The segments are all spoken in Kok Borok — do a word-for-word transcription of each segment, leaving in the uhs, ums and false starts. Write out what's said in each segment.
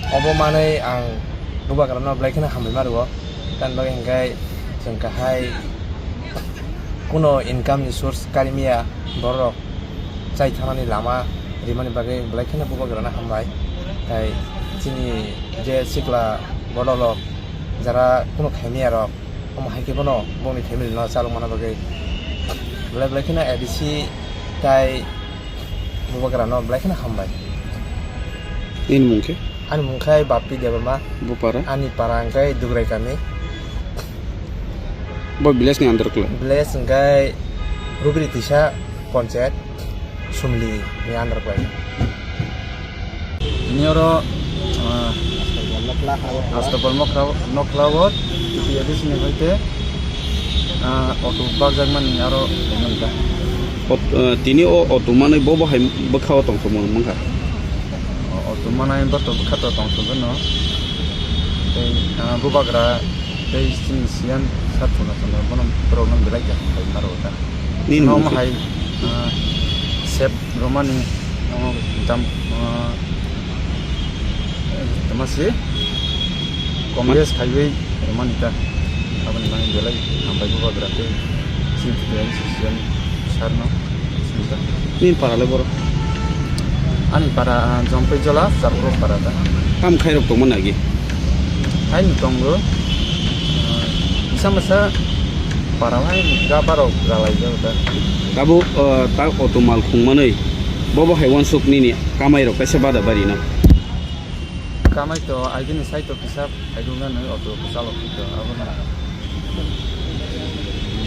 Obo manwi ang bubagrano belai kheno hambai ma rwo. Tamni bagwi hwnkhe chwng kahai kuno income ni source karimiya borok chai thanani lama rimani bagwi belai kheno bubagrano hambai. Tei chini je sikla borok rok jara kuno khaimiyarok, omo hai khe bono bongni family no chalok mana bagwi belai belai kheno A D C tai bubagrano belai kheno hambai. Nini mung khe? Ani mung khe Bappi Debbarma. Bupara? Ani para hwnkhe Dugrai kami. Bo village ni under kle? Village hwnkhe Rubiri Tisa Panchayat. Sumli ni under khlaio. Tini oro, ah, Rastopal Mokra, Nokla Ward, T P A D C ni hoite, ah, auto bakjakmani aro nangkha. Ot-, ah, tini o auto manwi bo bo hai bwkha o tongthokma wngkha? O auto manwi bo to bwkha to tongthokgwno. Tei, ah, bubagra tei chini C M sir thuna thuna bono borokno belai khe hambai maro ta. Nini mung khe? Hai, ah, sep romani, ah, dam, ah, tama se, Congress khaiwi romani ta. Aboni mani belai hambai bubagra tei chini T P A D C C M sir no sini ta. Nini para le boro? Ani para, ah, Jompui Jola, Charpro para ta. Tam khairok tongma nagi? Haino tongo. Ah, misa misa para hai ga barok galai jago ta. Tabuk, ah, ta auto mal khungmanwi bobo hai wansuk nini kamai rok kaisa bada bari no? Kamai to agini side to kisa phaidung na nai auto chalo kito abono.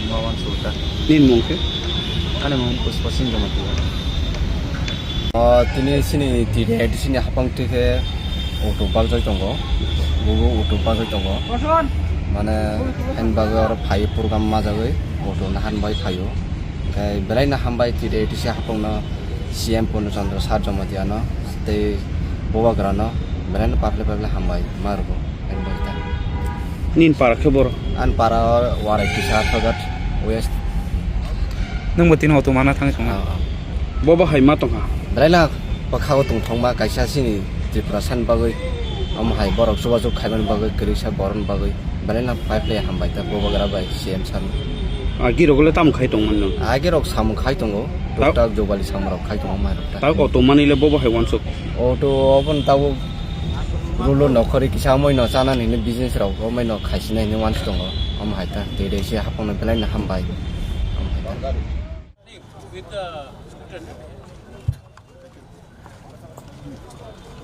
Ma wansuk ta. Nini mung khe? Ani mung Puspa Singh Jamatia. O, tini chini T D A D C ni hapang twi khe auto bakjak tongo, bubo auto bakjak tongo. Mane, hain bagwi oro phai program majagwi auto nahan bai phaio. Khe belai no hambai T D A D C hapang no, C M Purno Chandra Sar Jamatia no, tei bubagra no belai no paple paple hambai ma rwgo, hain bagwi ta. Nini para khe boro? Ani para o Warai Tisa Arthagat West. Nwng bo tini auto mana thangwi tongo? Ah, ah. Bo bo hai ma tongkha? Belai no bwkha o tongthokma kaisa chini Tripura sani bagwi. Omo hai borok chubachu khaimani bagwi, kwrwisa borokni bagwi. Belai no pipe lai hambai ta bubagra bai C M sir no. Agi rok le tamo khai tongmani no? Agi rok samung khai tongo. Ta- Tuktak jobali samung rok khai tongo omo hai rok ta. Ta auto manwi le bo bo hai wansuk? Auto obo no tabuk rulo nokhorwi kisa omo no chanani hwnwi business rok omo no khaisinai hwnwi wansuk tongo. Omo hai ta tei rei se hapang no belai no hambai. Omo hai ta.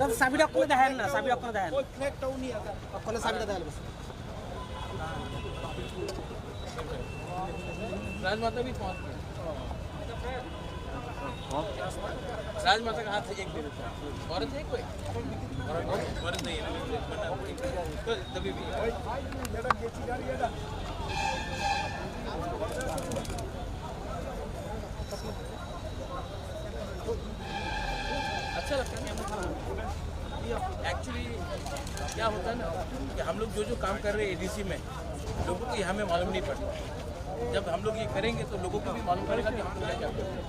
দাদা, চাবিটা অকলে দেখেন না, চাবিটা অকলে দেখেন। ওই ফ্ল্যাগটাও নিয়ে আসেন। অকলে চাবিটা দেখেন। রাজমাতা भी पहुंच गए। राजमाता का हाथ से एक दे देता है। औरत है कोई? औरत, औरत नहीं है ना? तो तभी भी। अच्छा लगता है। एक्चुअली क्या होता है ना कि हम लोग जो जो काम कर रहे हैं एडीसी में, लोगों को यहाँ में मालूम नहीं पड़ता। जब हम लोग ये करेंगे तो लोगों को भी मालूम पड़ेगा कि हम लोग क्या क्या कर रहे हैं।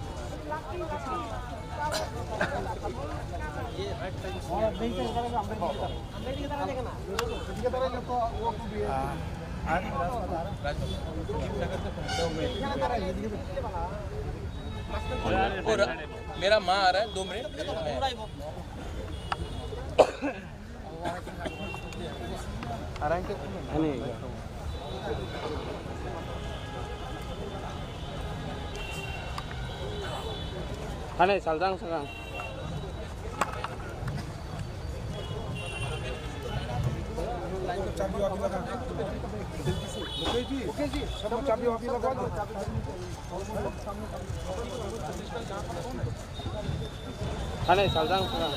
और मेरा माँ आ रहा है, दो minute. Hane, saljang sakang. Hane, saljang sakang.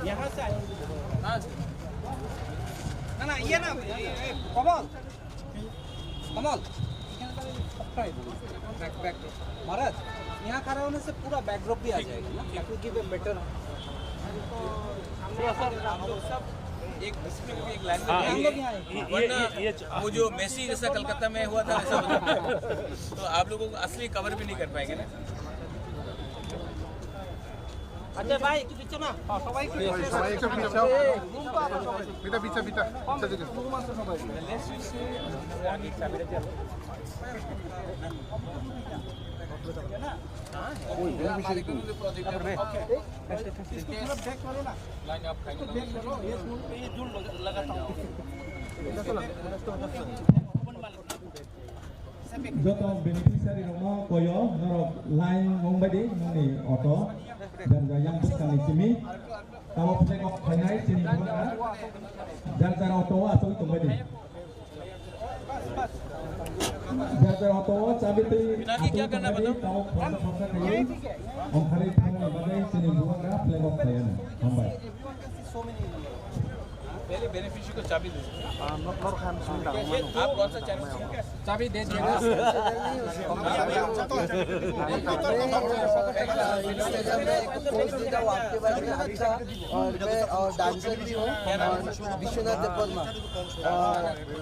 यहाँ से आए। ना, ना, ये ना, ये, ये, कमल। कमल, बैक, बैक। महाराज, यहाँ खड़ा होने से पूरा बैकड्रॉप भी आ जाएगा ना। That will give a better। थोड़ा सा आप लोग सब एक, इसमें भी एक लाइन में हाँ, जाएंगे। ये, ये, ये, वरना ये, ये, वो जो मेसी जैसा कलकत्ता में हुआ था, वैसा हो जाएगा। तो आप लोगों को असली कवर भी नहीं कर पाएंगे ना। আচ্ছা ভাই, একটু পিছনে। হ্যাঁ, সবাই একটু পিছনে। সবাই একটু পিছাও। রুম তো আছে সবাই। Beta, beta, beta. আচ্ছা, ঠিক আছে। রুম আছে সবাই। ওই, ওই বিষয়ে একটু। इसको पूरा बैक करो ना। इसको बैक करो, ये फुल पे ये जो लगा, लगाता हूँ। Joto beneficiary rokno koyo, norok line wngbai di nongni auto, jar jar yang bwskangni simi, tamo flag off khainai chini bwkha, jar jar auto o achugwi tongbai di. Jar jar auto o chabi twi achugwi tongbai di, tamo khoroksa khoroksa khaiwi ongkharwi thangnani bagwi chini bwkha flag off khaiyano. Hambai. पहले बेनिफिशियरी को चाबी दे दो। आप कौन सा चैनल से? चाबी दे दो। Instagram में एक पोस्ट देखा वो आपके बारे में अच्छा, और मैं, और डांसर भी हूँ, और विश्वनाथ देव वर्मा, और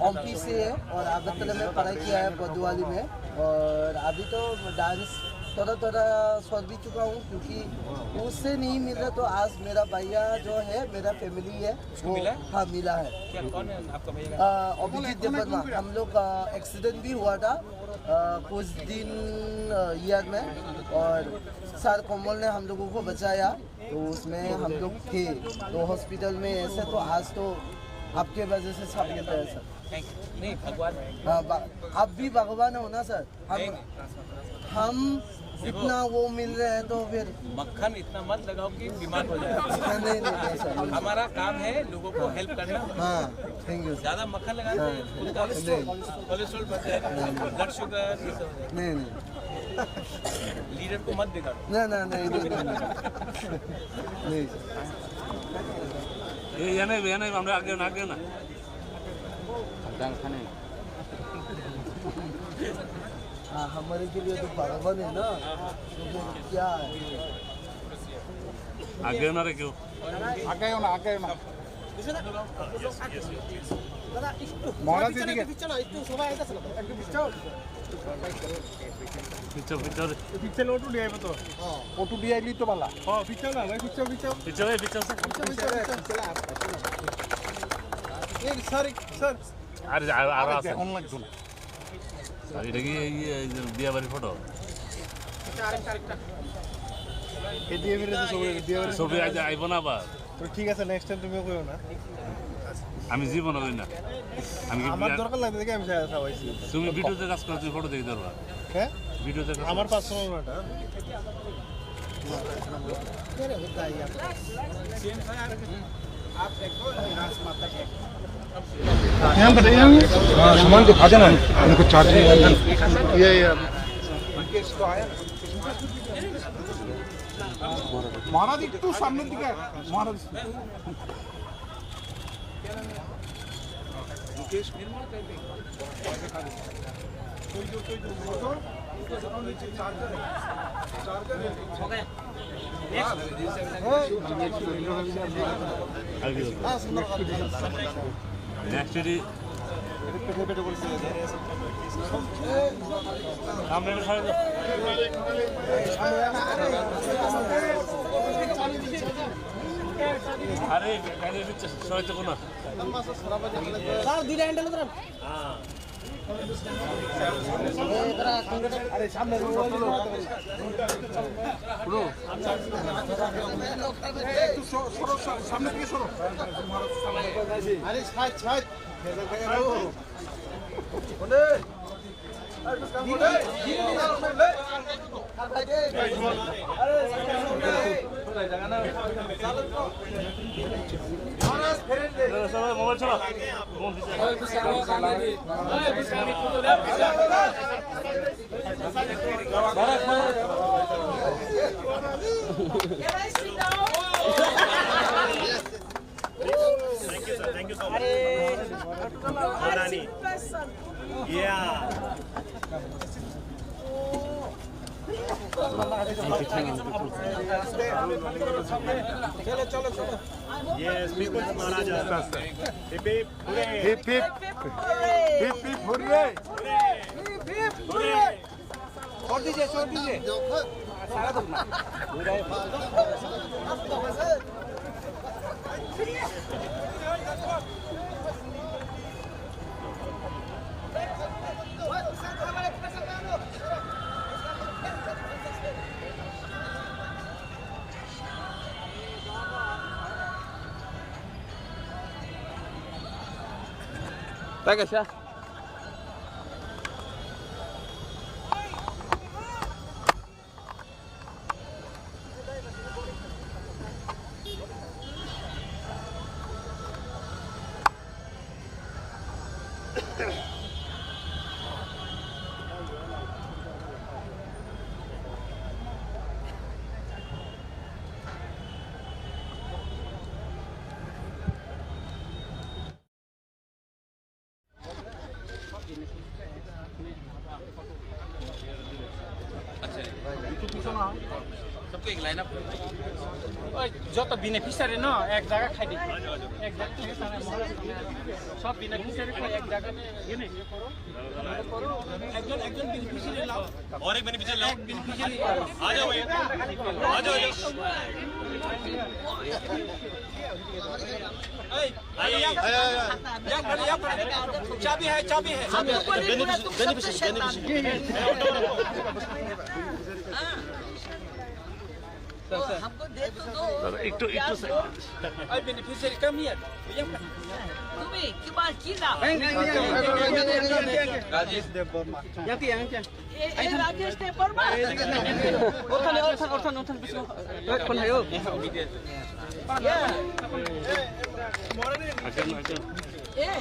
ओमपी से है, और अगरतला में पढ़ाई किया है, पदुवाली में। और अभी तो डांस थोड़ा थोड़ा छोड़ भी चुका हूँ, क्योंकि उससे नहीं मिल रहा, तो आज मेरा भैया जो है, मेरा फैमिली है, उसको वो मिला? हाँ, मिला है। क्या, कौन है आपका भैया का? अ, अभिजीत देवर्मा। हम लोग का एक्सीडेंट भी हुआ था, अ, कुछ दिन, अ, ईयर में, और सर कमल ने हम लोगों को बचाया, तो उसमें हम लोग थे, तो हॉस्पिटल में ऐसे, तो आज तो आपके वजह से सब मिलता है सर। Thank you. नहीं, भगवान। हाँ, बा-, आप भी भगवान हो ना सर। हम, नहीं, नहीं। हम देखो, इतना वो मिल रहे हैं तो फिर मक्खन इतना मत लगाओ कि बीमार हो जाए। नहीं, नहीं, नहीं, सर। हमारा काम है लोगों को हेल्प करना। हाँ, थैंक यू। ज्यादा मक्खन लगाने से हाँ। उनका कोलेस्ट्रॉल, नहीं। कोलेस्ट्रॉल बढ़ जाएगा, नहीं, नहीं। ब्लड शुगर, ये सब हो जाएगा। नहीं, नहीं। लीडर को मत बिगाड़ो। नहीं, नहीं, नहीं, नहीं, नहीं, नहीं। नहीं, सर। ये, ये नहीं, ये नहीं, हमने आगे ना, आगे ना। हाँ, हमारे के लिए तो भगवान है ना, तो फिर क्या है? आगे ना रे क्यों? आगे हो ना, आगे हो ना। দাদা, একটু মহারাজ পিছনে, এদিকে। একটু পিছনে, একটু সবাই আইতাছে না। একটু পিছনে। পিছনে, পিছনে। পিছনে অটো নিয়ে আইবে তো। হ্যাঁ। অটো দিয়ে আইলেই তো ভালা। হ্যাঁ, পিছনে না, ভাই, পিছনে, পিছনে। পিছনে, পিছনে। পিছনে, পিছনে, পিছনে। এই, স্যার, স্যার। আরে, আর, আর আরে, আছে। এখন লাগতো না। আর এটা কি এই, এই যে বিয়া বাড়ির ফটো? এটা আরেকটা, আরেকটা। এই বিয়ে বাড়িতে ছবি, বিয়ে বাড়ির ছবি আজ আইবো না আবার। তো ঠিক আছে, নেক্সট টাইম তুমিও কইও না। আমি জীবনে কই না। আমি কি আমার বিয়া দরকার লাগবে দেখে আমি সা-, খাওয়াইছি। তুমি ভিডিওতে কাজ করো, তুমি ফটো দেখি দরবার। হ্যাঁ? ভিডিওতে কাজ আমার করো। পার্সোনাল না এটা। आप देखो, यहाँ से माता के। यहाँ बताइए हमें। हाँ, सामान दिखा देना। उनको चार्ज नहीं है। ये, ये। महाराज, একটু সামনের দিকে। महाराज। Actually, আমরা এটা ছাড়া আরে, গাড়ি দিচ্ছে, সবাই তো কোনো। স্যার, দুইটা হ্যান্ডেল ধরেন। আরে, সামনে। একটু স-, সরো, সা-, সামনে দিকে সরো। আরে, side, side. Thank you, sir. Thank you so much. Maharani. Yeah. Yes, People's Maharaja. Hip hip hooray. Hip hip. Hip hip hooray. Hooray. छोड़ दीजिए, छोड़ दीजिए। Tei kaisa. Joto beneficiary no ek jaga khai di. Ek jaga khai di. Sob beneficiary ko ek jaga mein ye koro. Ye koro. Ekjon, ekjon beneficiary lao. Aur ek beneficiary lao. Ek beneficiary lao. Aa jao bhaiya. Aa jao, aa jao. Hey. चाबी है, चाबी है। चाबी है। Beneficiary, beneficiary. हमको दे तो दो। एक तो, एक तो। अरे बेनिफिशियरी कम ही है। তুমি কিমান কি নাম? রাজেশ দেববর্মা। এ, এ রাজেশ দেববর্মা। ওখানে, ওখানে, ওখানে, ওখানে, পিছনে। কোন হয় ও? এ।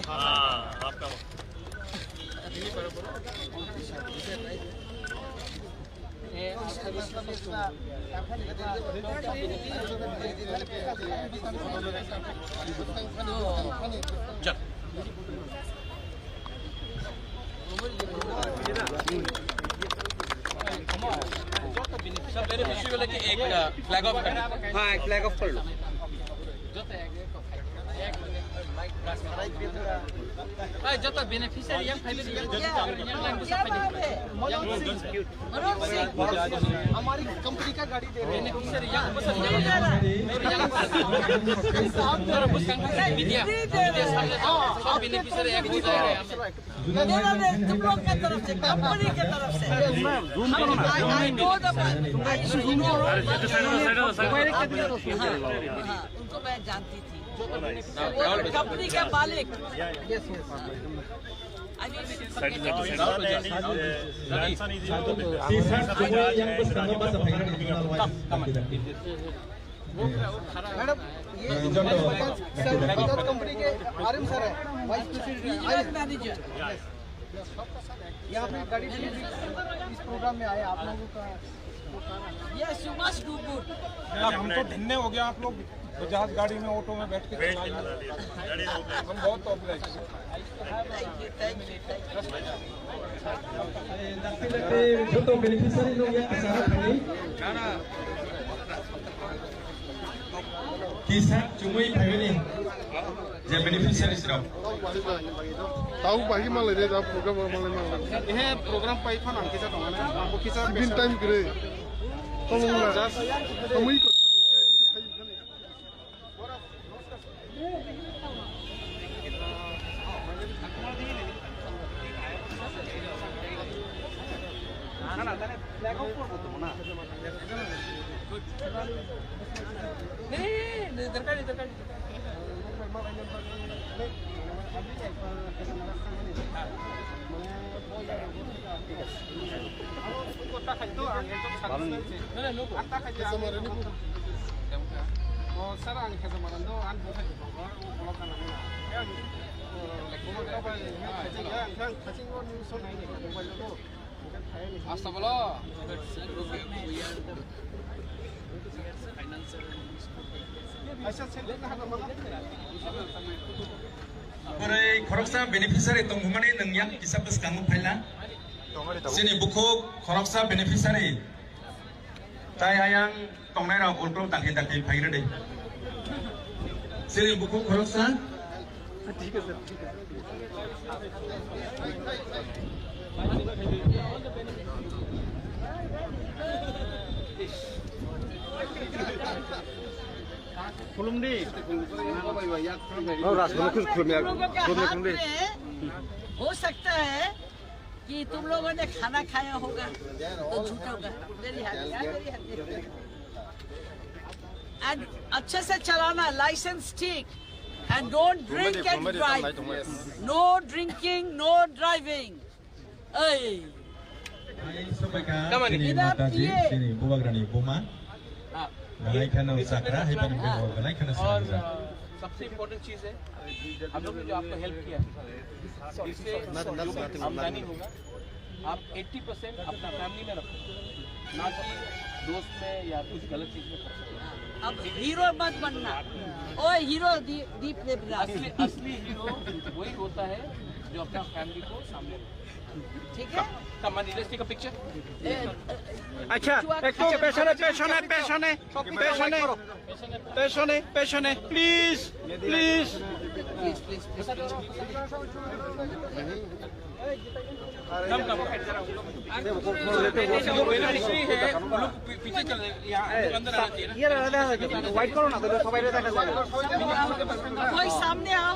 सब बेनिफिशियरी वाले के एक, अ, फ्लैग ऑफ कर दो। हाँ, एक फ्लैग ऑफ कर लो। Hey, joto beneficiary yang phai di, yang language phai di. Yang language. हमारी कंपनी का गाड़ी दे रहे हैं। Beneficiary yang pesan. Media, media samne to, sob beneficiary ek ho jayega. मेरा नहीं, तुम लोग की तरफ से, कंपनी की तरफ से। हम, I, I know the, I know, I know। हाँ, हाँ, उनको मैं जानती थी। वो कंपनी का मालिक। Yes, yes। T-shirt, cuma yang bersama bahasa Inggris. Madam, ये बजाज, सर, बजाज कंपनी के आरएम सर है, वाइस प्रेसिडेंट। मैनेजर। यहाँ पे गाड़ी डिलीवरी इस प्रोग्राम में आए आप लोगों का। Yes, you must do good। यार, हम तो धन्य हो गया आप लोग बजाज गाड़ी में, ऑटो में बैठ के चला रहे हैं। हम बहुत ऑब्लाइज हैं। Thank you, thank you, thank you। Joto beneficiary rok yang kesana thangwi. Kisa chumui phaimani je beneficiaries rok. Tau bahai malai de da program malai malai. He program pai phan ang kisa tong na. Ang kisa bin time kre. Tong na. Just tong i ko. Hasta bolo. Borei khoroksa beneficiary tongmani nwng yang kisa bwskango phaila. Chini bukhuk khoroksa beneficiary. Tai ayang tongnai rok ultro dakhi dakhi phai rwdi. Chini bukhuk khoroksa. Thik ase, thik ase. Khulumdi. Oh, Ras, khulum, khulum, khulum, ya, तुम लोगों के khulum, khulum, हाथ khulum. में हो सकता है कि तुम लोगों ने खाना खाया होगा, तो झूठा होगा। मेरी हाथ, मेरी हाथ। And अच्छे से चलाना, लाइसेंस ठीक। And don't drink and drive. No drinking, no driving. Ei. Hai, sopaikha, Kamani. Chini Ida mataji, iye. Chini bubagrani buma. हाँ। Galai khana ये usakra, इसमें hai pani रखना है। Bego, galai khana और, usakra. अ, सबसे इम्पोर्टेंट चीज़ है, हम लोग ने जो आपको हेल्प किया, इससे जो भी आमदनी होगा, आप एटी परसेंट अपना फैमिली में रखो, ना कि दोस्त में या कुछ गलत चीज़ में खर्च करो। अब हीरो मत बनना। ओए हीरो दी-, दीप देवराज। असली, असली हीरो वही होता है जो अपना फैमिली को सामने रखे। ठीक है? Come on, let's take a picture. अच्छा, एक तो पेशेंट है, पेशेंट है, पेशेंट है, पेशेंट है, पेशेंट है, पेशेंट है, प्लीज, प्लीज। Come, come. जो बेनिफिशियरी है, वो लोग पी-, पीछे चले, यहाँ अंदर आना चाहिए ना। ये रहा, रहा, रहा, व्हाइट करो ना, तो सबाई रहता है। कोई सामने आओ।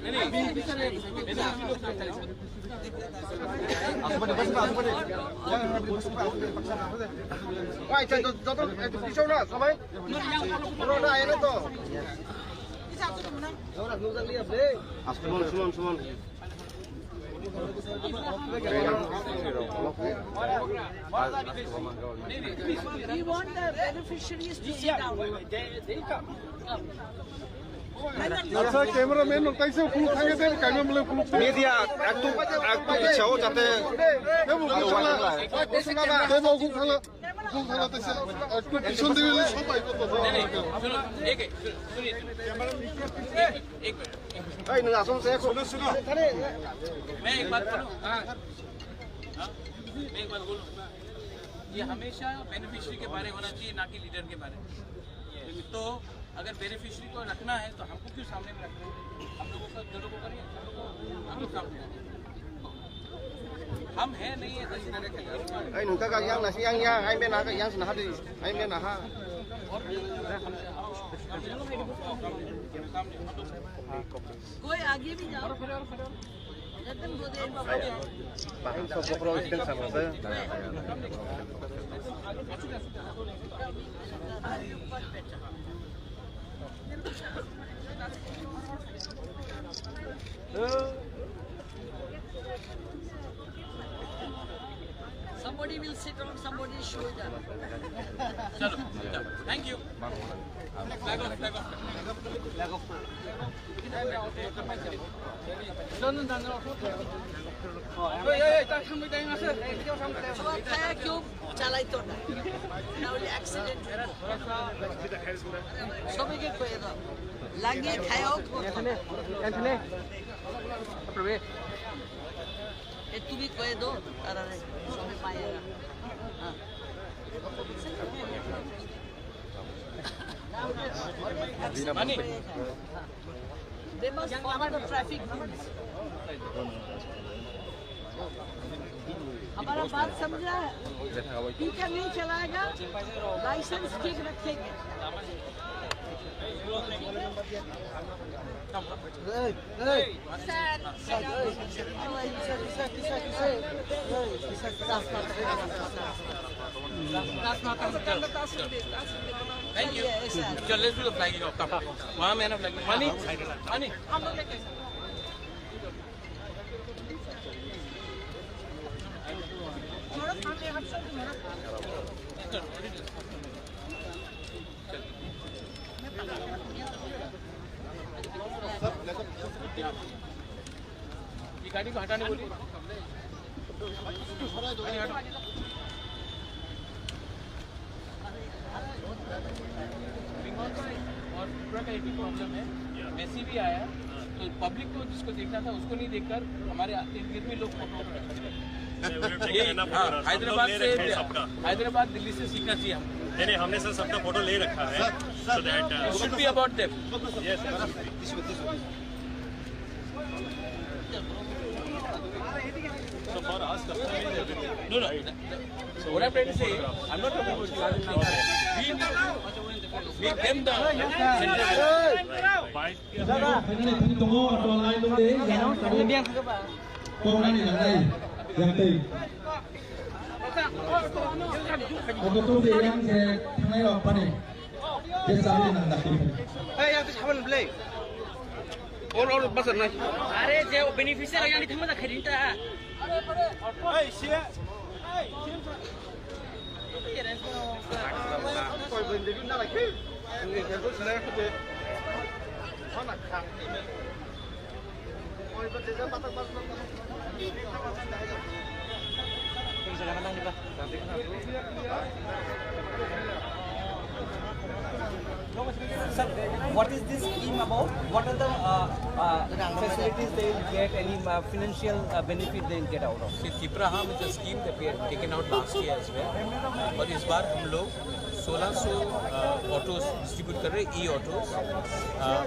नहीं, नहीं। Suman, suman, suman. We want the beneficiaries to sit down. Acha, cameraman rok taisa khuluk thangwi de, kaima mole khuluk thangwi. Media, ektu, ektu ichao jate. Tebo khuluk thala. Tebo khuluk thala. Khuluk thala taisa. Ektu pishon diye le sob aibo to. नहीं, नहीं, सुनो, एक, एक, सुनो, सुनिए, सुनिए। एक मिनट, एक मिनट। भाई, ना, सुनो, सुनो। मैं एक बात बोलूं? हाँ? हाँ? मैं एक बात बोलूं? ये हमेशा बेनिफिशियरी के बारे होना चाहिए, ना कि लीडर के बारे। तो अगर बेनिफिशियरी को रखना है तो हमको क्यों सामने में रख रहे हैं? हम लोगों का, जो लोगों का नहीं है, हम लोग, हम लोग सामने हैं। हम हैं नहीं है तो इस तरह के Ai, nung kaka yang nasi yang yang, ai, men aga yang sana hadi, ai, men aha. कोई आगे भी जाओ। Somebody will sit on somebody's shoulder. चलो, चलो, thank you। Flag off, flag off। খায়া কেউ চালাইতো না, না হলে অ্যাক্সিডেন্ট হতো। সবাইকে কয়ে দাও, লাগিয়ে খায়াও করতো না। এ, তুমি কয়ে দাও, তারা সবাই পায়ে না। হ্যাঁ। They must follow the traffic rules. हमारा बात समझा है? पीकर नहीं चलाएगा, लाइसेंस ठीक रखेंगे। Thank you. चल, let's do the flagging off। Come। वहाँ में ना flagging। Money, money. ये गाड़ी को हटाने बोलिए। और पूरा का एक ही प्रॉब्लम है, मेसी भी आया तो पब्लिक को जिसको देखना था उसको नहीं देखकर हमारे इर्द गिर्द भी लोग फोटो उठा रहे हैं। ये, हाँ, हैदराबाद से, हैदराबाद दिल्ली से सीखना चाहिए हमको। नहीं, नहीं, हमने सर सबका फोटो ले रखा है। So that, uh, it should be about them। Yes, sir। No, no. What I'm trying to say, I'm not talking about you. We, we came down. Finally, thani tongo, auto line nung de, yang tongo. Kok nani nang nai, yang tei. Auto tu de yang se thanai rok pani. Ke sabi nang dati. Hey, yang tu saban play. All, all basar nai. Are je beneficiary yang di thangma da khairin ta. Hey, sia. Hey, sia. Sir, what is this scheme about? What are the uh, uh, facilities they will get? Any uh, financial uh, benefit they will get out of? See, Tipraham is a scheme that we had taken out last year as well. और इस बार हम लोग सोलह सौ autos distribute कर रहे हैं, ई ऑटोज,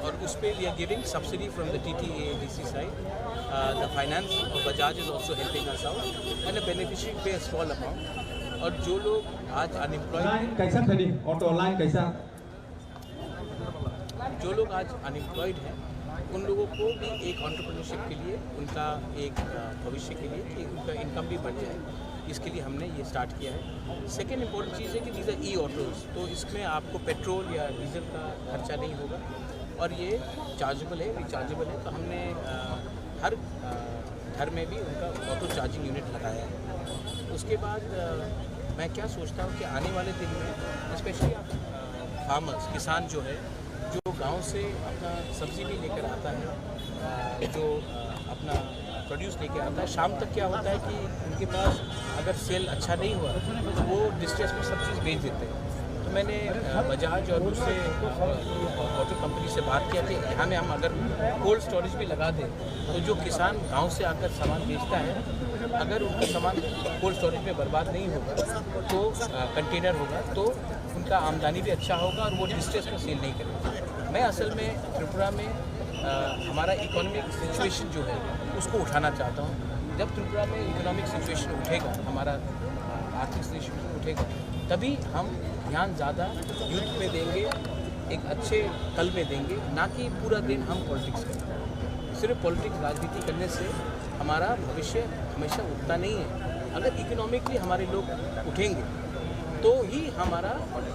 और उस पे we are giving subsidy from the T T A A D C side. The finance of Bajaj is also helping us out and the beneficiary pay a small amount. और जो लोग आज अनएम्प्लॉयड लाइन हैं, कैसा खड़ी? Auto line कैसा? जो लोग आज अनएम्प्लॉयड हैं, उन लोगों को भी एक एंटरप्रेन्योरशिप के लिए, उनका एक अ, भविष्य के लिए कि उनका इनकम भी बढ़ जाए, इसके लिए हमने ये स्टार्ट किया है। सेकेंड इंपॉर्टेंट चीज़ है कि दीज आर ई ऑटोज, तो इसमें आपको पेट्रोल या डीजल का खर्चा नहीं होगा और ये चार्जेबल है, रिचार्जेबल है। तो हमने अ, हर अ, घर में भी उनका ऑटो चार्जिंग यूनिट लगाया है। उसके बाद अ, मैं क्या सोचता हूँ कि आने वाले दिन में स्पेशली आप फार्मर्स, किसान जो है, जो गांव से अपना सब्जी भी लेकर आता है, अ, जो अ, अपना प्रोड्यूस लेके आता है, शाम तक क्या होता है कि उनके पास अगर सेल अच्छा नहीं हुआ तो वो डिस्ट्रेस में सब चीज़ बेच देते हैं। तो मैंने अ, बजाज और दूसरे ऑटो कंपनी से बात किया कि यहाँ में हम अगर कोल्ड स्टोरेज भी लगा दें तो जो किसान गांव से आकर सामान बेचता है, अगर उनका सामान कोल्ड स्टोरेज में बर्बाद नहीं होगा तो अ, कंटेनर होगा तो उनका आमदनी भी अच्छा होगा और वो डिस्ट्रेस में सेल नहीं करेंगे। मैं असल में त्रिपुरा में अ, हमारा इकोनॉमिक सिचुएशन जो है उसको उठाना चाहता हूँ। जब त्रिपुरा में इकोनॉमिक सिचुएशन उठेगा, हमारा अ, आर्थिक सिचुएशन उठेगा, तभी हम ध्यान ज़्यादा यूथ पे देंगे, एक अच्छे कल पे देंगे, ना कि पूरा दिन हम पॉलिटिक्स करें। सिर्फ पॉलिटिक्स, राजनीति करने से हमारा भविष्य हमेशा उठता नहीं है। अगर इकोनॉमिकली हमारे लोग उठेंगे तो ही हमारा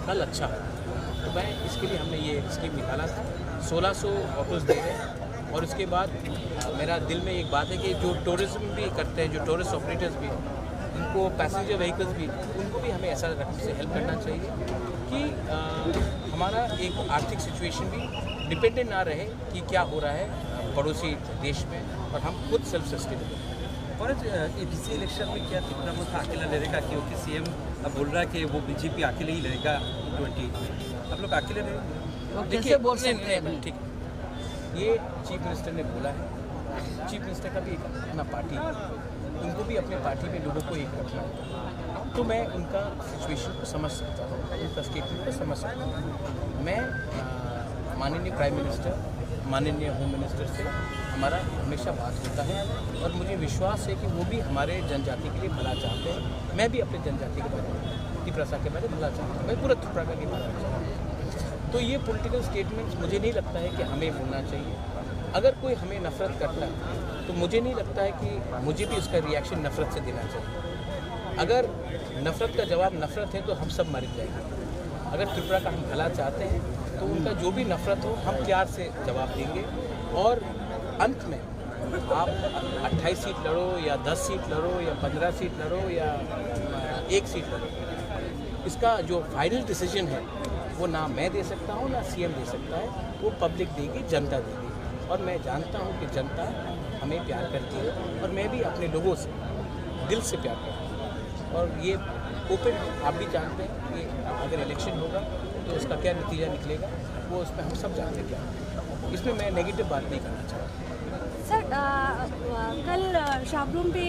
कल अच्छा होगा। तो मैं इसके लिए हमने ये स्कीम निकाला था, सोलह सौ ऑटोज दे रहे हैं। और इसके बाद अ, मेरा दिल में एक बात है कि जो टूरिज्म भी करते हैं, जो टूरिस्ट ऑपरेटर्स भी हैं, उनको पैसेंजर व्हीकल्स भी, उनको भी हमें ऐसा रकम से हेल्प करना चाहिए कि अ, हमारा एक आर्थिक सिचुएशन भी डिपेंडेंट ना रहे कि क्या हो रहा है अ, पड़ोसी देश में, और हम खुद सेल्फ सस्टेनेबल। और एडीसी इलेक्शन में क्या त्रिपुरा में अकेला लड़ेगा, क्योंकि सीएम अब बोल रहा है कि वो बीजेपी अकेले ही लड़ेगा ट्वेंटी एट में, आप लोग अकेले रहेंगे? वो देखिए, कैसे बोल नहीं, सकते नहीं, हैं? ठीक, ये चीफ मिनिस्टर ने बोला है, चीफ मिनिस्टर का भी एक अपना पार्टी है, उनको भी अपने पार्टी में लोगों को एक रखना है। तो मैं उनका सिचुएशन को समझ सकता हूँ, उनका स्टेटमेंट को समझ सकता हूँ। मैं अ, माननीय प्राइम मिनिस्टर, माननीय होम मिनिस्टर से हमारा हमेशा बात होता है और मुझे विश्वास है कि वो भी हमारे जनजाति के लिए भला चाहते हैं। मैं भी अपने जनजाति के बारे में, तिपरासा के बारे में भला चाहता हूँ, मैं पूरा त्रिपुरा का भी भला चाहता हूँ। तो ये पॉलिटिकल स्टेटमेंट्स मुझे नहीं लगता है कि हमें बोलना चाहिए। अगर कोई हमें नफरत करता है तो मुझे नहीं लगता है कि मुझे भी उसका रिएक्शन नफरत से देना चाहिए। अगर नफरत का जवाब नफरत है तो हम सब मर जाएंगे। अगर त्रिपुरा का हम भला चाहते हैं तो उनका जो भी नफरत हो, हम प्यार से जवाब देंगे। और अंत में आप अट्ठाईस सीट लड़ो या दस सीट लड़ो या पन्द्रह सीट लड़ो या एक सीट लड़ो, इसका जो फाइनल डिसीजन है वो ना मैं दे सकता हूँ, ना सीएम दे सकता है, वो पब्लिक देगी, जनता देगी। और मैं जानता हूँ कि जनता हमें प्यार करती है और मैं भी अपने लोगों से दिल से प्यार करता हूँ। और ये ओपन, आप भी जानते हैं कि अगर इलेक्शन होगा तो उसका क्या नतीजा निकलेगा, वो उसमें हम सब जानते हैं क्या। इसमें मैं नेगेटिव बात नहीं करना चाहता। सर, अ, अ, कल, अ, शाबरूम पे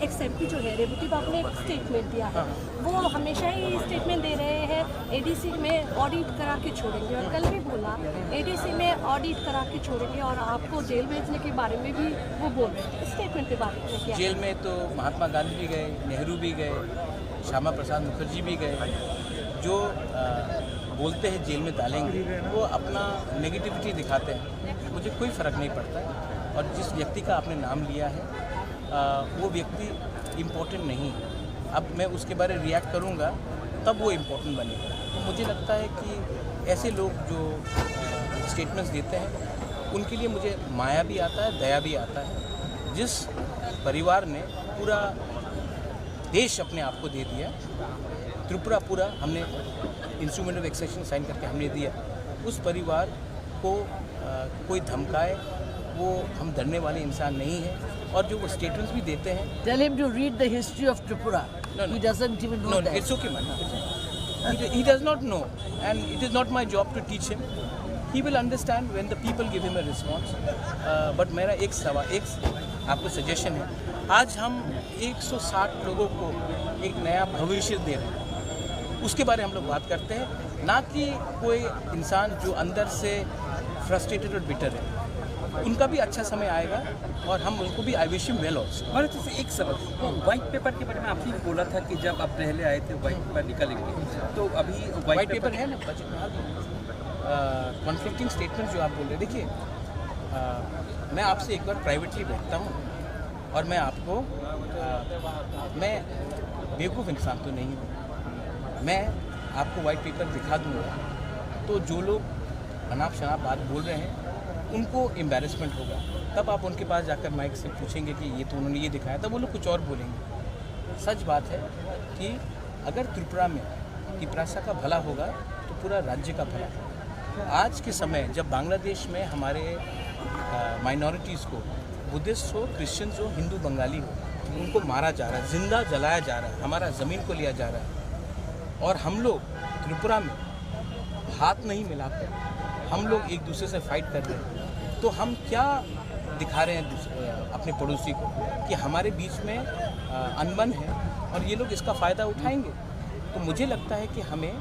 एक्सएमपी जो है, रेवती बाबू ने एक स्टेटमेंट दिया है। हाँ। वो हमेशा ही स्टेटमेंट दे रहे हैं, एडीसी में ऑडिट करा के छोड़ेंगे, और कल भी बोला, एडीसी में ऑडिट करा के छोड़ेंगे, और आपको जेल भेजने के बारे में भी वो बोल रहे हैं। स्टेटमेंट के बारे में क्या? जेल में तो महात्मा गांधी भी गए, नेहरू भी गए, श्यामा प्रसाद मुखर्जी भी गए। जो, अ, बोलते हैं जेल में डालेंगे, वो अपना नेगेटिविटी दिखाते हैं। मुझे कोई फ़र्क नहीं पड़ता। और जिस व्यक्ति का आपने नाम लिया है, अ, वो व्यक्ति इम्पोर्टेंट नहीं है। अब मैं उसके बारे रिएक्ट करूँगा, तब वो इम्पोर्टेंट बनेगा। तो मुझे लगता है कि ऐसे लोग जो, अ, स्टेटमेंट्स देते हैं, उनके लिए मुझे माया भी आता है, दया भी आता है। जिस परिवार ने पूरा देश अपने आप को दे दिया, त्रिपुरा पूरा हमने इंस्ट्रूमेंट ऑफ एक्सट्रैक्शन साइन करके हमने दिया, उस परिवार को, अ, कोई धमकाए, वो हम डरने वाले इंसान नहीं हैं। और जो वो स्टेटमेंट्स भी देते हैं, Tell him to read the history of Tripura. No, no. He doesn't even know No, no, that. It's okay, man. He, he does not know, and it is not my job to teach him. He will understand when the people give him a response. Uh, but मेरा एक सवाल, एक आपको सजेशन है, आज हम एक सौ साठ लोगों को एक नया भविष्य दे रहे हैं, उसके बारे हम लोग बात करते हैं, ना कि कोई इंसान जो अंदर से फ्रस्ट्रेटेड और बिटर है। उनका भी अच्छा समय आएगा और हम उनको भी, I wish him well also. माने तो एक सवाल, वो व्हाइट पेपर के बारे में आपने बोला था कि जब आप पहले आए थे व्हाइट पेपर निकालेंगे, तो अभी व्हाइट व्हाइट पेपर पेपर है ना, बजट में आ गया। अ, कॉन्फ्लिक्टिंग स्टेटमेंट जो आप बोल रहे हैं, देखिए, अ, मैं आपसे एक बार प्राइवेटली बैठता हूँ और मैं आपको, अ, मैं बेवकूफ़ इंसान तो नहीं हूँ, मैं आपको व्हाइट पेपर दिखा दूँगा। तो जो लोग अनाप शनाप बात बोल रहे हैं, उनको एम्बैरेसमेंट होगा, तब आप उनके पास जाकर माइक से पूछेंगे कि ये तो उन्होंने ये दिखाया, तब वो लोग कुछ और बोलेंगे। सच बात है कि अगर त्रिपुरा में तिपरासा का भला होगा, तो पूरा राज्य का भला होगा। आज के समय जब बांग्लादेश में हमारे, अ, माइनॉरिटीज़ को, बुद्धिस्ट हो, क्रिश्चियंस हो, हिंदू बंगाली हो, उनको मारा जा रहा है, जिंदा जलाया जा रहा है, हमारा ज़मीन को लिया जा रहा है, और हम लोग त्रिपुरा में हाथ नहीं मिलाकर हम लोग एक दूसरे से फाइट कर रहे हैं, तो हम क्या दिखा रहे हैं दूसरे, अपने पड़ोसी को कि हमारे बीच में, अ, अनबन है और ये लोग इसका फ़ायदा उठाएंगे? तो मुझे लगता है कि हमें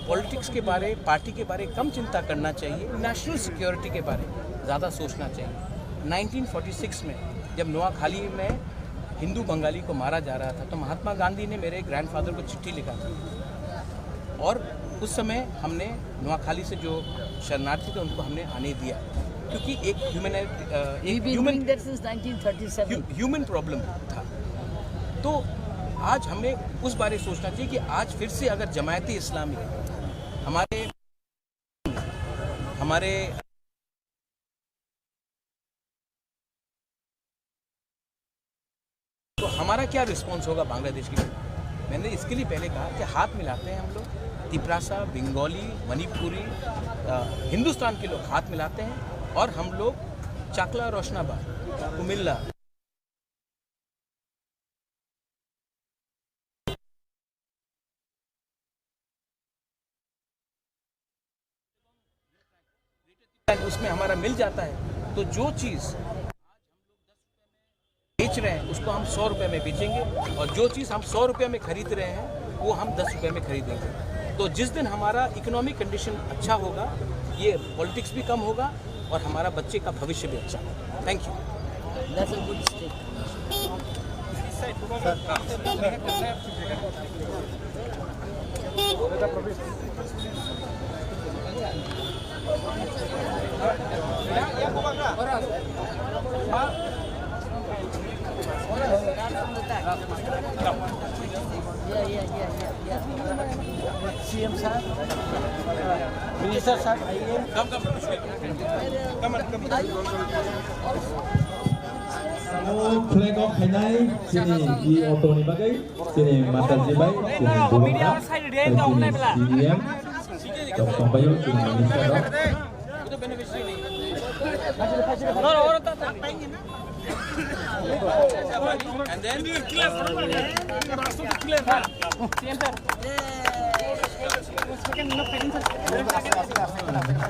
पॉलिटिक्स के बारे, पार्टी के बारे कम चिंता करना चाहिए, नेशनल सिक्योरिटी के बारे ज़्यादा सोचना चाहिए। नाइनटीन फ़ोर्टी सिक्स में जब नोआखाली में हिंदू बंगाली को मारा जा रहा था, तो महात्मा गांधी ने मेरे ग्रैंडफादर को चिट्ठी लिखा था, और उस समय हमने नोआखाली से जो शरणार्थी थे, उनको हमने आने दिया, क्योंकि एक ह्यूमैनिटी, अ, एक We've been human doing that since nineteen thirty-seven. ह्यू-, ह्यूमन प्रॉब्लम था। तो आज हमें उस बारे सोचना चाहिए कि आज फिर से अगर जमायत इस्लामी हमारे, हमारे तो हमारा क्या रिस्पॉन्स होगा बांग्लादेश के लिए? मैंने इसके लिए पहले कहा कि हाथ मिलाते हैं हम लोग, तिपरासा, बंगाली, मणिपुरी, अ, हिंदुस्तान के लोग हाथ मिलाते हैं और हम लोग चाकला, रोशनाबाद, कुमिल्ला, उसमें हमारा मिल जाता है, तो जो चीज़ बेच रहे हैं, उसको हम सौ रुपये में बेचेंगे, और जो चीज़ हम सौ रुपये में खरीद रहे हैं, वो हम दस रुपये में खरीदेंगे। तो जिस दिन हमारा इकोनॉमिक कंडीशन अच्छा होगा, ये पॉलिटिक्स भी कम होगा और हमारा बच्चे का भविष्य भी अच्छा होगा। Thank you. That's a good state. CM साहब, मिनिस्टर साहब, आइए। Flag off khainai chini e auto ni bagwi, chini Mataji bai, chini Borok, chini C E M, tong tong bai chini minister rok. And then,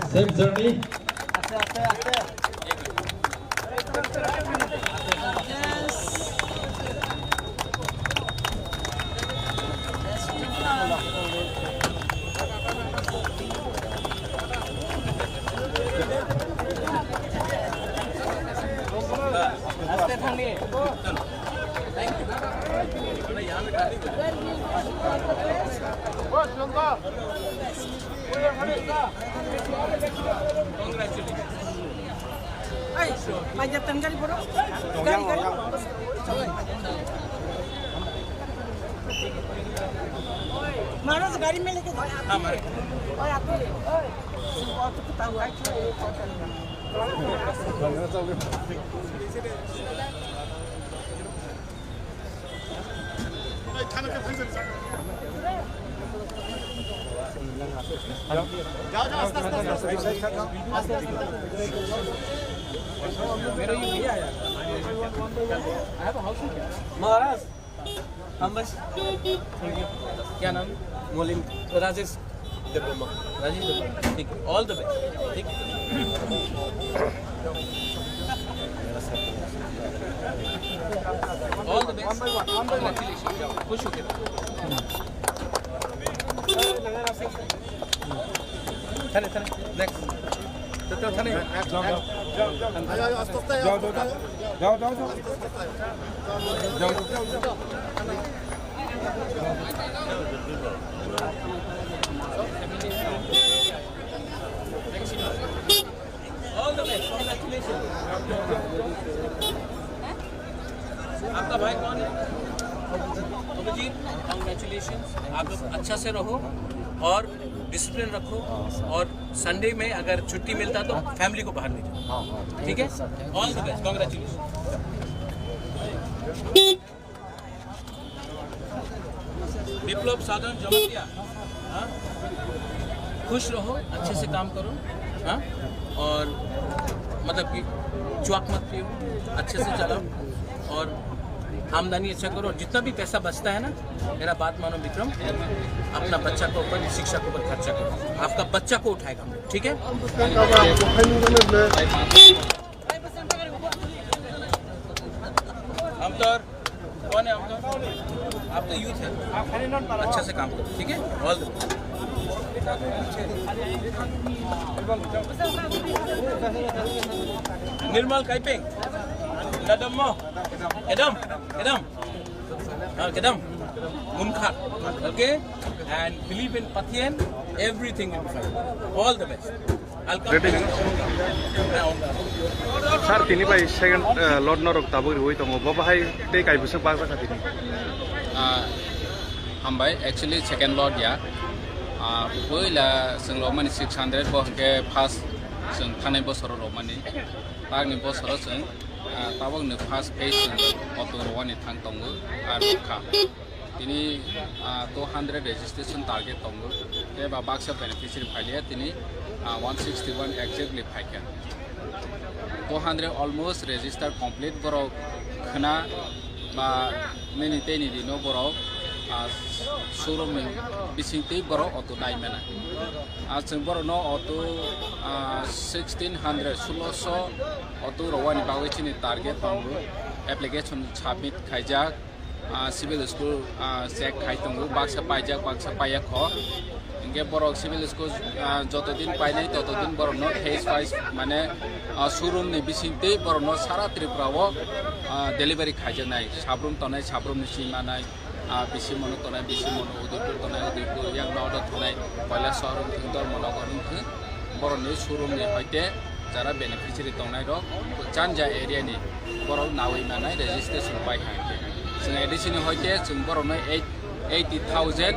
safe journey. Ai, panjatan gari boro. Gari, gari. Maharaj, gari mein leke jao. Haan, Maharaj. Aur aap bhi. Aur to pita hua hai. Maharaj, हम बस। क्या नाम? मोलिन। राजेश देववर्मा। राजेश देववर्मा। ठीक है। All the best। ठीक है। All the best। Congratulations। जाओ। खुश होके। थाने, थाने। Next। All the best, congratulations। आपका भाई कौन है? अभिजीत, congratulations। आप लोग अच्छा से रहो और डिसिप्लिन रखो। हाँ, सर। और संडे में अगर छुट्टी मिलता तो हाँ। फैमिली को बाहर ले जाओ। हाँ, हाँ। ठीक है? Thank you, sir। Thank you, sir। All the best, congratulations। विप्लव साधन जमातिया, हाँ? खुश रहो, अच्छे से काम करो, हाँ? और मतलब कि चुआक मत पियो, अच्छे से चलाओ और आमदनी अच्छा करो। जितना भी पैसा बचता है ना, मेरा बात मानो विक्रम, अपना बच्चा के ऊपर, शिक्षा के ऊपर खर्चा करो। आपका बच्चा को उठाएगा, ठीक है? हम तो कौन है आपका? आप तो यूथ है, अच्छा से काम करो, ठीक है? All the best। निर्मल काइपिंग, नदम्मो, एडम, एडम, हाँ, एडम, मुनखा, okay? And believe in Pathian, everything will be fine। All the best। Ready? Sir, tini bai second, uh, lot norok tabuk riwi tongo. Bo bahai tei kaibwswk bakjak kha tini. Ah, hambai, actually second lot ya. Ah, puila chwng romani six hundred, bo hwnkhe first chwng thanai bosoro romani. Tangni bosoro chwng, ah, tabukni first phase chwng auto rowani thang tongo, ar kha. Tini, ah, two hundred registration target tongo. Tei ba baksa beneficiary phailiya tini, ah, one sixty-one exactly phaikha. Two hundred almost register complete borok khna ba nini tei nini no borok, ah, showroom ni bising tei borok auto nai mano. Ah, chwng borok no auto, ah, sixteen hundred, sulosho auto rowani bagwi chini target tongo. Application submit khaijak. Ah, civil school, ah, check khai tongo, baksa paijak, baksa paiya kho. Hinkhe borok civil school, ah, joto din painai, toto din borokno phase wise, mane, ah, showroom ni bisingtwi borokno sara Tripura o, ah, delivery khaijaknai. Sabrum tonai, Sabrum ni simi manai, ah, Bisi Mono tonai, Bisi Mono, Udaipur tonai, Udaipur, yang nodo tonai, Kailasahar wngthung, Dharmanagar wngthung. Borokni showroom ni hoite jara beneficiary tongnai rok janja area ni borok nawi manai registration pai hai khe. Chwng A D C ni hoite chwng borokno eight, eighty thousand,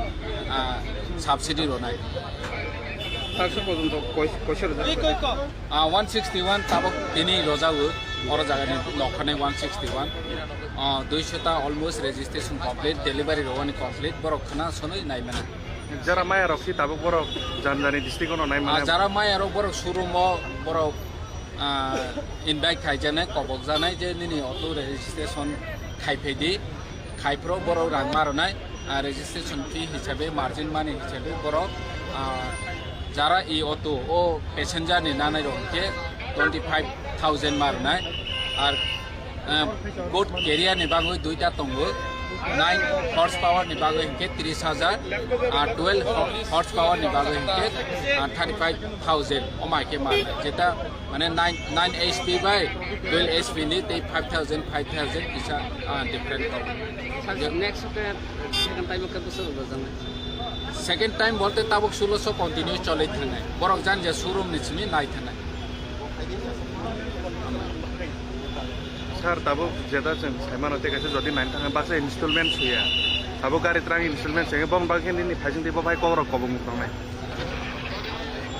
ah, subsidy ronai. Taksa porjonto koi-, koisa rwjak? Ah, one sixty-one tabok tini rojago, oro jagani nokhanai one sixty-one. Ah, duisho ta almost registration complete, delivery rowani complete, borok khna sonoi nai mano. Jara maya rok si tabuk borok jan jani district ono nai mane. Ah, jara maya rok borok showroom o borok, ah, invite khai jane kobok janai je nini auto registration khai phai di, khai phro borok rang ma rwnai, ah, registration fee hisabe margin money hisabe borok, ah, jara e auto o passenger ni nanai rok hwnkhe twenty five thousand ma rwnai. Ar, eh, boat carrier ni bagwi duita tongo, nine horse power ni bagwi hinkhe tris hajar, ar twelve ho-, horse power ni bagwi hinkhe, ah, thirty five thousand. Omai khe ma, jeta mane nine, nine H P bai twelve H P ni tei five thousand, five thousand kisa, ah, different tongo. Sir, next ke second time ke bwswk rwjaknai? Second time bolte tabuk sulo so continue cholwi thangnai. Borok jan je showroom ni simi nai thangnai. Sir, tabuk jeta chwng saimano tei kaisa jodi nine thangkhe baksa installment suya. Tabuk gari twrang installment suya, bong bagwi nini phaising tei bo bai kokrok kobong tongnai.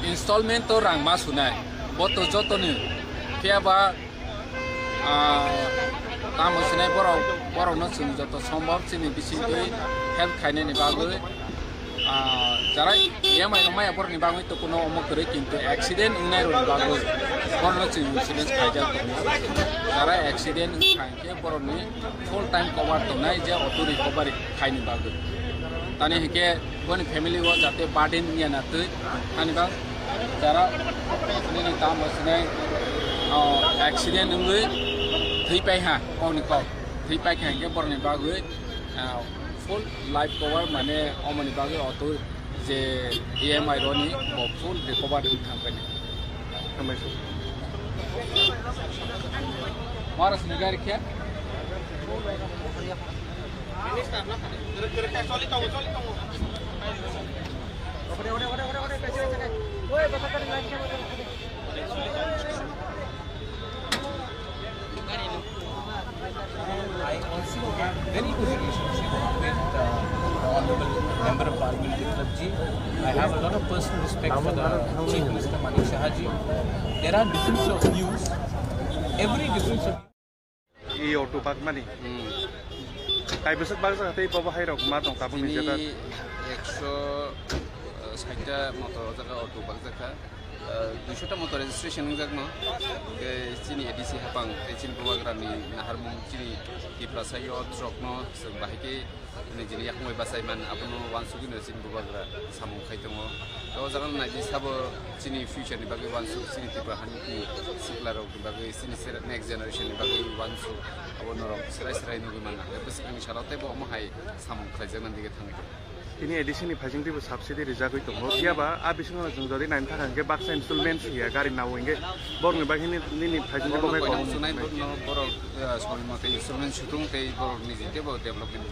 Installment to rang ma sunai. Bo to jotoni. Phiya ba Ah, tamo sinai borok, borokno chwng joto sombhob chini bisingtwi help khainani bagwi, ah, jara E M I rok maya borokni bagwi to kuno omo kwrwi, kintu accident wngnai rokni bagwi borokno chwng insurance khaijak tongo. Jara accident wngkha hinkhe borokni full time cover tongnai je auto recovery khaini bagwi. Tani hinkhe boni family o jate burden wngya na twi, ani bang jara nini tamo sinai, o, accident wngwi thwi pai ha, kokni kok thwi pai kha hinkhe borokni bagwi, ah, full life cover mane omoni bagwi auto je E M I roni bo full recover wng thang pai. Hambai sir. Mara sini gari khe? I also have very good relationship with, uh, Honorable Member of Parliament Biplab ji. I have a lot of personal respect for the Chief Minister Manik Saha ji. There are difference of views. Every difference of I auto bakmani. Hmm. Kai bwswk bakjak tei bobo hai rok ma tong tabuk ni jeta. Chini ekso, eh, sait ta motor o jaga auto bakjak kha. Eh, duiso ta motor registration wngjak no. Tei chini A D C hapang tei chini bubagra ni naharmung chini Tiprasa yo truck no chwng bahai khe nijini yakung bai bachai man, abono uansugwi no chini bubagra samung khai tongo. To o jaga no naidi sabo chini future ni bagwi uansuk, chini Tripura hani ni sikla rok ni bagwi, chini sera-, next generation ni bagwi uansuk, abo norok serai serai nugwi manna. Tei bwswkni salo teibo omo hai samung khlaijak nani dige thangwi tongo. Tini A D C ni phaising twibo subsidy rijagwi tongo. Phiya ba a bisingo chwng jodi naina thang khe baksa installment suya gari nao hinkhe borokni bagwi nini phaising twibo bai kobong. Borokno, borok, eh, soi mote installment sutung tei borok niji teibo development.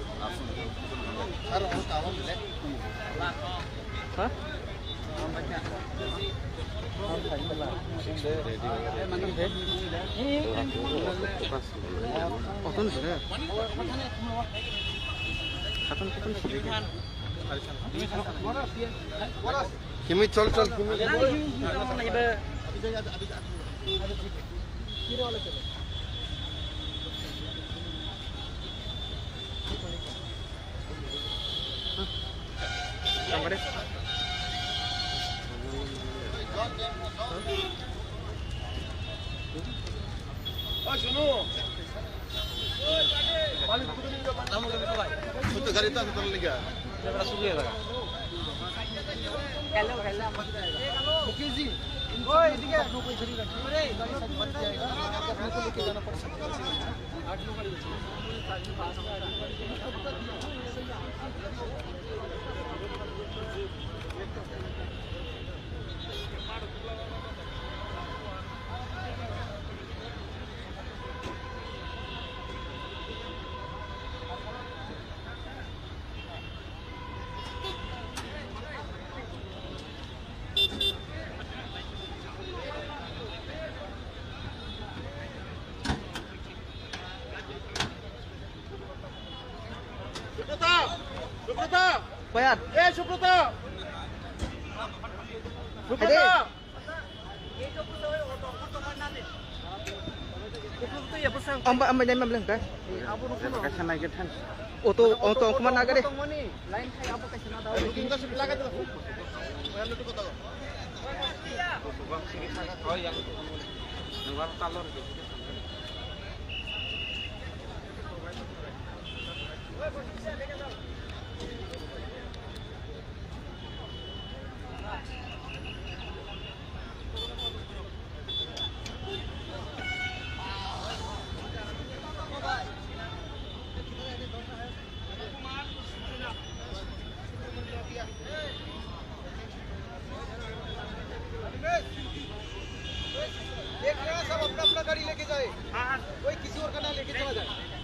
Kimi chol chol kimi. Subrata! Subrata! Koyat? Eh, Subrata! Subrata! Amba, amba, amba, amba, amba. Auto, auto, auto, mana gari? गाड़ी लेके जाए, कोई किसी और का ना लेके चला जाए।